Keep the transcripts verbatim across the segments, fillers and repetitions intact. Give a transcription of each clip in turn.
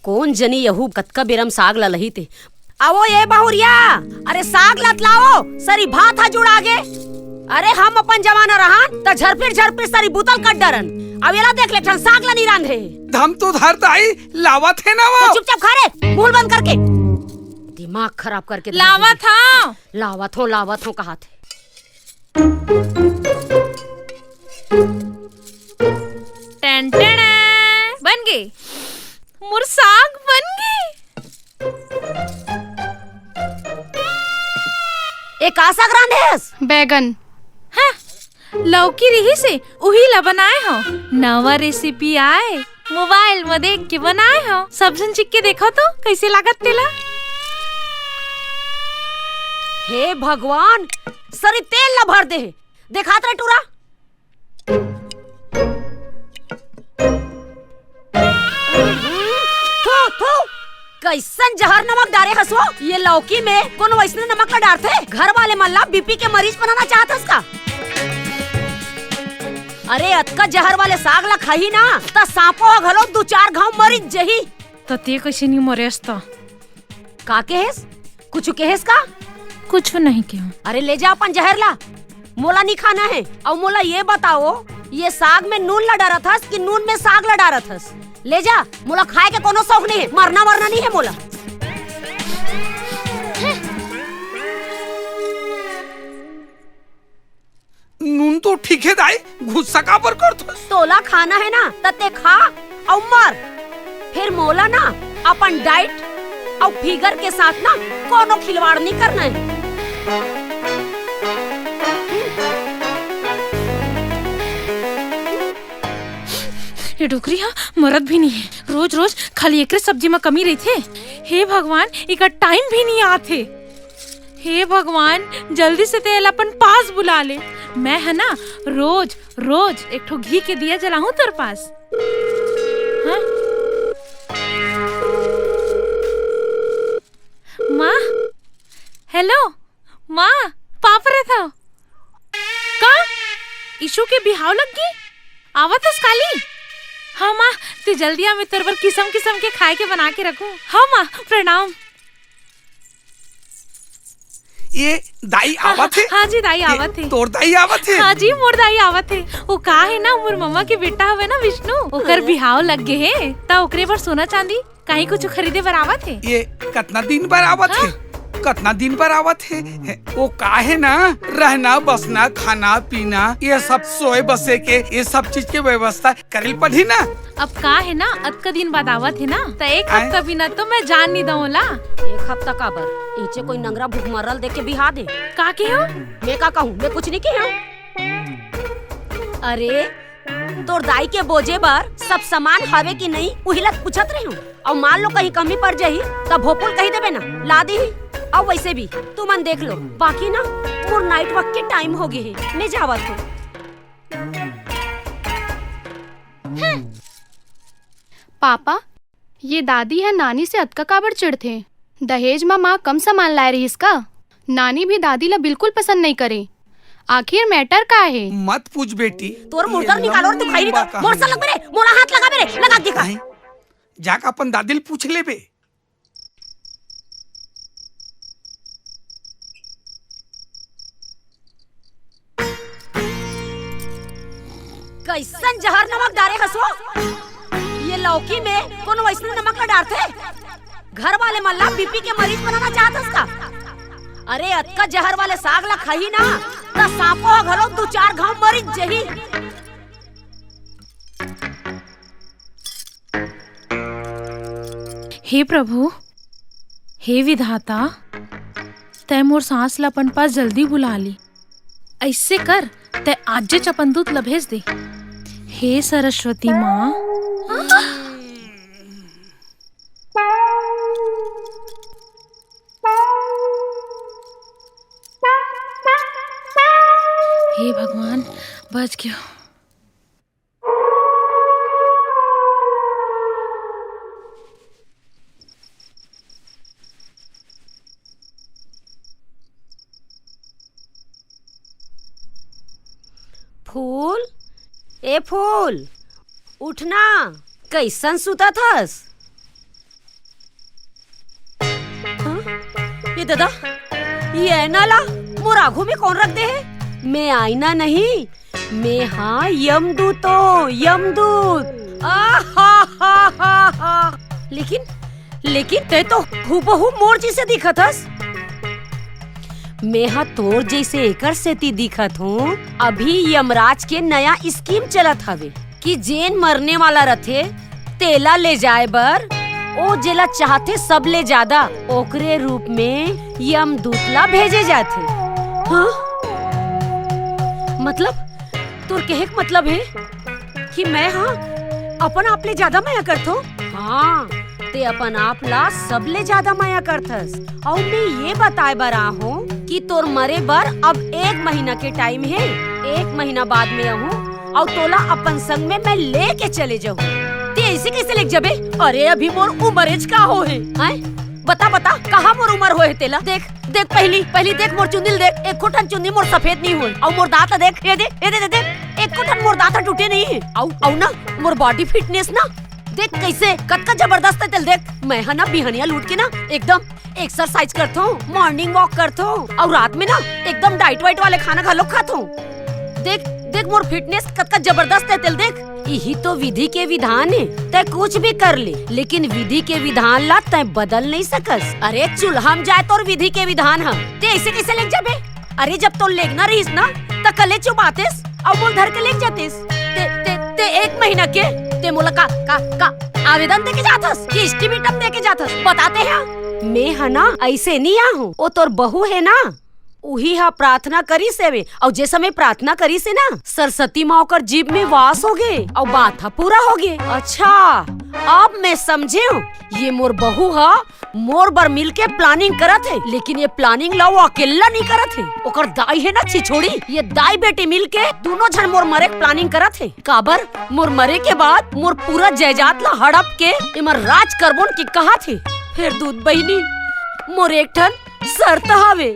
कोन जनी यहू कतका बेरम साग ला लही ते। आवो ये बहुरिया, अरे साग लतलाओ, सरी भात हा जुड़ा गे। अरे हम अपन जमाना रहन त झरपिर झरपिर सरी बुतल कट डरन। अब एला देख ले ठन साग ला नी रांधे। धम तो धर दाई, लावत हे ना वो। तो चुपचाप खा रे, मुंह बंद करके। दिमाग खराब करके धर लावत दे। हाँ। लावत हो, लावत हो कहात हे। टन टन, बन गे। मोर साग बन गे। ए का साग रांधेस? बैगन। हाँ, लौकी रिहिस हे, उही ला बनाए हव। नवा रेसिपी आए, मोबाइल म देख के बनाए हव। सब झन चिख के देखव तो, कइसे लागत तेला। हे भगवान, सरी तेल ला भर दे हे। देखात रे टूरा। थू, थू, कइसन जहर नमक डारे हस वो? ये लौकी में कोनो वइसने नमक ला डारथे? घर वाले मन ला बीपी के मरीज बनाना चाहत हस का? अरे, अतका जहर वाले साग ला खाही ना, त सांपो ह घलो दू चार घांव मरीच जही। त ते कइसे नी मरेस त? का कहेस? कुछु कहेस का? कुछु नहीं कहेंव। अरे ले जा अपन जहर ला, मोला नी खाना हे। अउ मोला ये बताओ, ये साग में नून ला डारत हस कि नून में साग ला डारत हस? ले जा, मोला खाए के कोनो शौक नहीं हे, मरना वरना नहीं हे मोला। नून तो ठीक हे दाई, गुस्सा काबर करथस? तोला खाना हे ना, त ते खा अउ मर। फेर मोला ना अपन डाइट अउ फिगर के साथ ना कोनो खिलवाड़ नइ करना हे। ये डोकरी हा मरत भी नहीं हे, रोज रोज खाली एकरे सब्जी म कमी रहिथे। हे भगवान, एकर टाइम भी नहीं आथे। हे भगवान, जल्दी से तेला अपन पास बुला ले। मैं है ना, रोज रोज एक ठो घी के दिया जलाहूं तोर पास। हाँ? माँ, हेलो माँ, पाप रहता। का? ईशु के बिहाव लग गे? आवत हस काली? हाँ माँ, ते जल्दी आ, मैं तोर बर किसम किसम के खाए के बना के रखूं। हाँ माँ, प्रणाम। ये दाई आवत हे? हाँ जी, दाई ये आवत हे। तोर दाई आवत हे? हाँ जी, मोर दाई आवत हे। वो का हे ना, मोर ममा के बेटा हवे ना विष्णु, ओकर बिहाव लग गे हे, त ओकरे बर सोना चांदी कहीं कुछ खरीदे बर आवत हे। ये कतना दिन बर आवत हे? हाँ। कतना दिन बर आवत हे? वो का हे ना, रहना, बसना, खाना, पीना, ये सब सोए बसे के, ये सब चीज के व्यवस्था करे ल पड़ही ना। अब का हे ना, अतका दिन बाद आवत हे ना, त एक आय। हफ्ता बिना तो मैं जान नहीं दऊं ला। एक हफ्ता काबर? इचे कोई नंगरा भुखमरल देख के बिहा दे। का कहे हो? मैं का कहूँ? मैं कुछ नहीं कहे हूँ। अरे, तोर दाई के बोजे बर सब सामान हवे कि नहीं, उही ला पूछत रही हूँ। अउ मान लो कहीं कमी पड़ जाही, त भोपुल कही देबे ना, ला दीही। अउ वैसे भी तुमन देख लो, बाकी ना मोर नाइट वॉक के टाइम हो गे हे, मैं जावत हूँ। पापा, ये दादी ह नानी से अतका काबर चिढ़थे? दहेज म माँ कम सामान लाए रहिस का? नानी भी दादी ला बिल्कुल पसंद नइ करे। आखिर मैटर का हे? मत पूछ बेटी, तोर मुर्दा निकालो रे, तू खाई नहीं तो। मोर से लगबे रे, मोला हाथ लगाबे रे, लगा के दिखा। जाके अपन दादी ले पूछ लेबे। कइसन जहर नमक डारे हस वो? ये लौकी में कोनो वइसने नमक ला डारथे? घर वाले मन ला बीपी के मरीज बनाना चाहत हस का? अरे, अतका जहर वाले साग ला खाही ना, त सांपो ह घलो दू चार घांव मरीच जही। हे प्रभु, हे विधाता, तैं मोर सांस ल अपन पास जल्दी बुला ले। अइसे कर, तैं आजेच अपन दूत ल भेज दे। हे सरस्वती माँ। हे भगवान, बच गयो। फूल, ए फूल, उठ ना। कइसन सुतत हस? हाँ? ये ददा, ये आईना ला मोर आघू में कोन रख दे हे? मैं आईना नहीं, मैं हाँ यमदूत हों, यमदूत। आहाहाहा। लेकिन, लेकिन तैं तो हूबहू मोर जइसे दिखत हस। मैं हा तोर जइसे एकर सेती दिखत हों, अभी यमराज के नया scheme चलत हवे कि जेन मरने वाला रथे, तेला ले जाए बर ओ जेला चाहथे सबले ज्यादा, ओकरे रूप में यमदूत ला भेजे जाथे। हाँ? मतलब, तोर कहे के मतलब हे कि मैं, हाँ, अपन आप ले ज्यादा मया करथों? हाँ, तैं अपन आप ला सबले ज्यादा मया करथस। अउ मैं ये बताए बर आहों कि तोर मरे बर अब एक महीना के time हे। एक महीना बाद में आहूं अउ तोला अपन संग में मैं लेके चले जाहूं। तैं अइसे कइसे लेके जाबे? अरे, अभी मोर उमरेच का होहे, हैं? बता, बता, कहाँ मोर उमर होहे तेला? देख, देख, पहिली, पहिली देख मोर चुंदी ल देख, एको ठन चुंदी मोर सफेद नइ होय। अउ मोर दांत देख, ये दे, ये दे, दे, देख, एको ठन मोर दांत ह टूटे नइ हे। अउ, अउ ना, मोर body fitness ना, देख कइसे, कतका जबरदस्त हे तेला देख। मैं ह ना बिहनिया ल उठ के ना एकदम exercise करथों, morning walk करथों, अउ रात में ना एकदम diet वाइट वाले खाना घलो खाथों। देख, देख मोर fitness कतका जबरदस्त हे तेला देख। इही तो विधि के विधान हे, तैं कुछ भी कर ले, लेकिन विधि के विधान ला तैं बदल नइ सकस। अरे चूल्हा म जाए तोर विधि के विधान ह, तैं अइसे कइसे लेग जाबे? अरे जब तोर लेगना रहिस ना, त कले चुबातेस अउ मोला धर के लेग जातेस। तैं, तैं, तैं एक महीना के, तैं मोला का, का, का आवेदन दे के जाथस कि ultimatum दे के जाथस? बता तैं हा। मैं ह ना अइसे नइ आहों, ओ तोर बहू हे ना, उही ह प्रार्थना करिस हवे, अउ जे समय प्रार्थना करिस हे ना, सरस्वती माँ ओकर जीभ में वास होगे, अउ बात ह पूरा होगे। अच्छा, अब मैं समझेंव, ये मोर बहू ह मोर बर मिलके planning करत हे, लेकिन ये planning ला वो अकेल्ला नइ करत हे, ओकर दाई हे ना छिछोड़ी, ये दाई बेटी मिलके दूनों झन मोर मरे के planning करत हे। काबर? मोर मरे के बाद मोर पूरा जायदाद ला हड़प के एमा राज करबोन के कहत हे। फेर दूध बहिनी, मोर एक ठन शर्त हवे।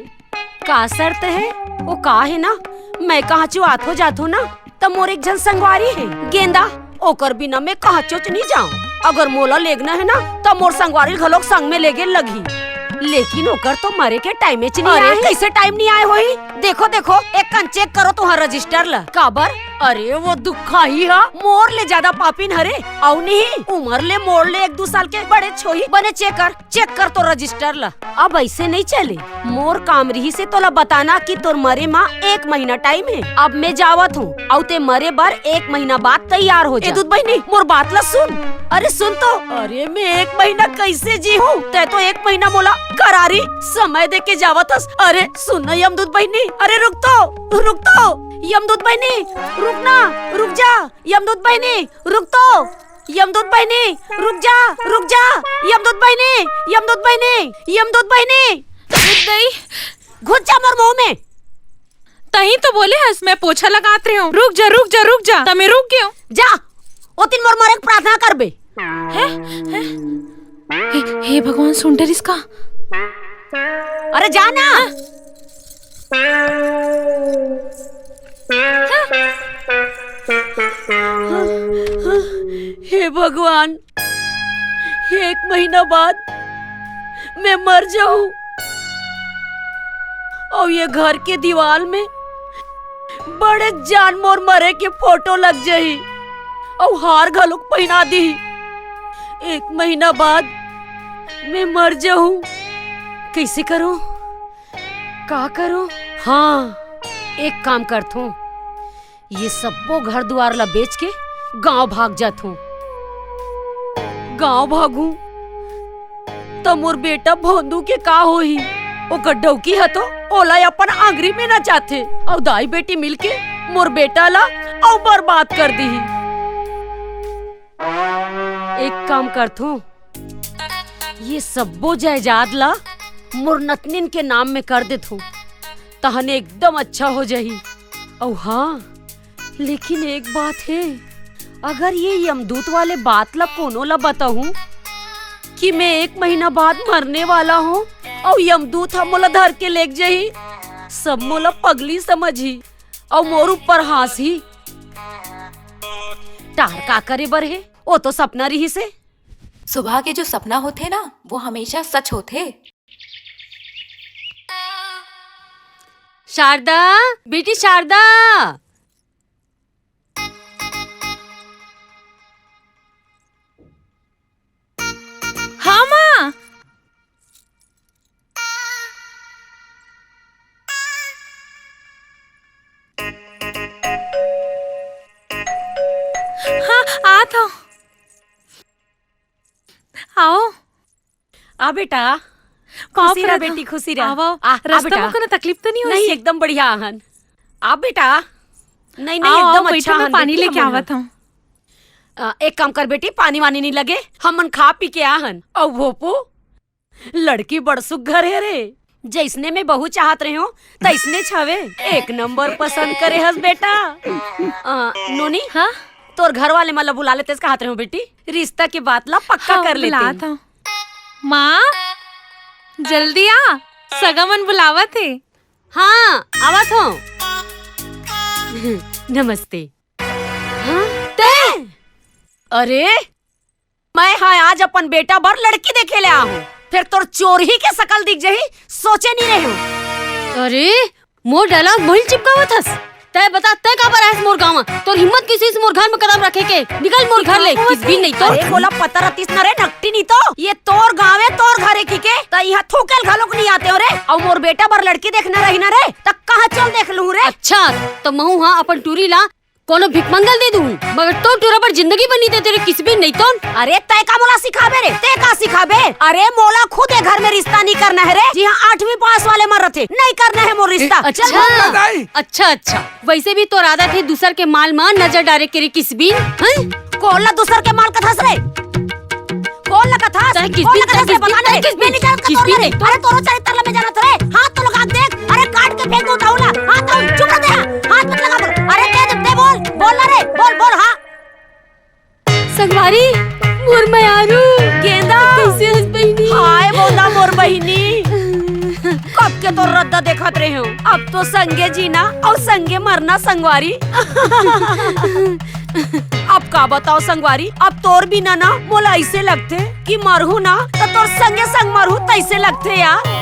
का शर्त हे? ओ का हे ना, मैं कहाँ चो आथो जाथो ना, त मोर एक झन संगवारी हे, गेंदा, ओकर बिना मैं कहाँ चोच नइ जांव। अगर मोला लेगना हे ना, त मोर संगवारी ल घलोक संग में लेगे लगही। लेकिन ओकर तो मरे के time च नइ आए। अरे, कइसे time नइ आए होही? देखो, देखो, एक कन check करो तुंहर register ल। काबर? अरे, वो दुखा ही ह, मोर ले जादा पापिन हरे। अउ नहीं, उमर ले मोर ले एक दू साल के बड़े छोही। बने check कर, check कर तो register ल। अब अइसे नइ चले। मोर काम रिहिसे तोला बताना कि तोर मरे म एक महीना time हे। अब मैं जावत हूँ, अउ तैं मरे बर एक महीना बाद तैयार हो जा। ए दूध बहिनी, मोर बात ल सुन। अरे सुन तो, अरे मैं एक महीना कइसे जीहूँ? तैं तो एक महीना मोला करारी समय दे के जावत हस। अरे सुन ना यमदूत बहिनी, अरे रुक तो, रुक तो, यमदूत बहिनी, रुक ना, रुक जा, यमदूत बहिनी, रुक तो। यमदूत बहिनी, रुक जा, रुक जा। यमदूत बहिनी, यमदूत बहिनी, यमदूत बहिनी। रुक गई। घुस जा मोर मुंह में। तहीं तो बोले हस, मैं पोछा लगात रहे हूँ। रुक जा, रुक जा, रुक जा। त मैं रुक गयो। जा, ओतिन मोर मरे के प्रार्थना करबे। हैं? हैं? हे, हे भगवान, सुन डरिस का? अरे जा ना। हे भगवान, एक महीना बाद मैं मर जाहूं, अउ ये घर के दीवाल में बड़े जान मोर मरे के फोटो लग जाही, अउ हार घलोक पहिना दीही। एक महीना बाद मैं मर जाहूं। कइसे करूं? का करूं? हाँ, एक काम करथों, ये सब्बो घर दुआर ला बेच के गांव भाग जाथों। गांव भागूं, त मोर बेटा भोंदू के का होही? ओकर डौकी ह तो ओला अपन आंगरी में नचाथे, अउ दाई बेटी मिलके मोर बेटा ला अउ बर्बाद कर दीही। एक काम करथों, ये सब्बो जायदाद ला मोर नतनिन के नाम में कर देथों, तहने एकदम अच्छा हो जाही। अउ हाँ, लेकिन एक बात हे, अगर ये यमदूत वाले बात ला कोनो ला बताहूं कि मैं एक महीना बाद मरने वाला हों, अउ यमदूत ह मोला धर के लेग जाही, सब मोला पगली समझही, अउ मोर ऊपर हांसही। टार का करे बर हे? वो तो सपना रिहिसे। सुबह के जो सपना होथे ना, वो हमेशा सच होथे। शारदा, बेटी शारदा। हाँ, माँ। हाँ, आत हौं। आओ। आ बेटा, पाँव खुशी रह परत हौं। बेटी, खुशी रह। आवा, आ, आ रस्ता बेटा। में कोनो तकलीफ तो नहीं होइस? नहीं, एकदम बढ़िया आहन। आ बेटा, नहीं, नहीं, आओ, एकदम आओ, अच्छा बैठो, मैं आहन पानी बेटी, लेके हमन आवत हौं। अ, एक काम कर बेटी, पानी वानी नहीं लगे, हमन खा पी के आहन। अउ भोपू, लड़की बड़ सुग्घर हे रे, जइसने मैं बहू चाहत रहेंव, तइसनेच हवे। एक नंबर पसंद करे हस बेटा। अ, नोनी, हाँ? तोर घर वाले मन ला बुला लेतेस कहत रहेंव बेटी, रिश्ता के बात ला पक्का हाँ, कर लेतेन। बुलात हौं। माँ, जल्दी आ, सगा मन बुलावत हे। हाँ, आवत हौं। नमस्ते। हाँ, तैं? अरे, मैं हा आज अपन बेटा बर लड़की देखे ले आहूं, फेर तोर चोरही के सकल दिख जही, सोचे नहीं रहेंव। अरे, मोर dialogue मोला चिपकावत हस। तैं बता, तैं काबर आयस मोर गाँव म? तोर हिम्मत कइसे होइस मोर घर म कदम रखे के? निकल मोर घर ले, किसबिन नहीं तो। अरे, मोला पता रहतिस न रे, नकटी नहीं तो। ये तोर गाँव हे, तोर घर हे कहिके, त इहाँ थूके ल घलोक नहीं आतेंव रे। अउ मोर बेटा बर लड़की देखना रही न रे, त कहाँ चल देख लूँ रे? अच्छा, त महूँ हा अपन टूरी ला कोनो भिखमंगा ल दे दूँ, मगर तोर टूरा बर जिंदगी भर नहीं देतेंव रे, किसबिन नहीं तो। अरे, तैं का मोला सिखाबे रे? तैं का सिखाबे? अरे, मोला खुद ए घर में रिश्ता नहीं करना हे रे। जिहाँ आठवीं पास वाले मन रथे, नहीं करना हे मोर रिश्ता। अच्छा, चल, भाग। अच्छा, अच्छा। वइसे भी तोर आदत हे दूसर के माल म नजर डारे के रे, किसबिन, हैं? कोन ला दूसर के माल कथस रे? कोन ला कथस? तैं किसबिन, कोन ला कथस रे? तैं बता ना रे। किसबिन, मैं नहीं जानत का तोर किसबिन ला रे। नहीं तो। अरे तोरो चरित्र ला मैं जानत रे। हाथ तो लगा देख। अरे काट के फेंक दूँ तहूँ ला। हाथ तो चुप रह दे। हाथ मत लगा बोल। अरे दे दे, दे बोल। बोल ना रे। बोल, बोल, हाँ। संगवारी, मोर मयारू। गेंदा। कइसे हस बहिनी? हाय गोंदा मोर बहिनी। कब के तोर रद्दा देखत रहेंव। अब तो संगे जीना अउ संगे मरना संगवारी। अब का बताओ संगवारी, अब तोर बिना ना मोला अइसे लगथे कि मरहूँ ना त तोर संगे संग मरहूँ तइसे लगथे यार।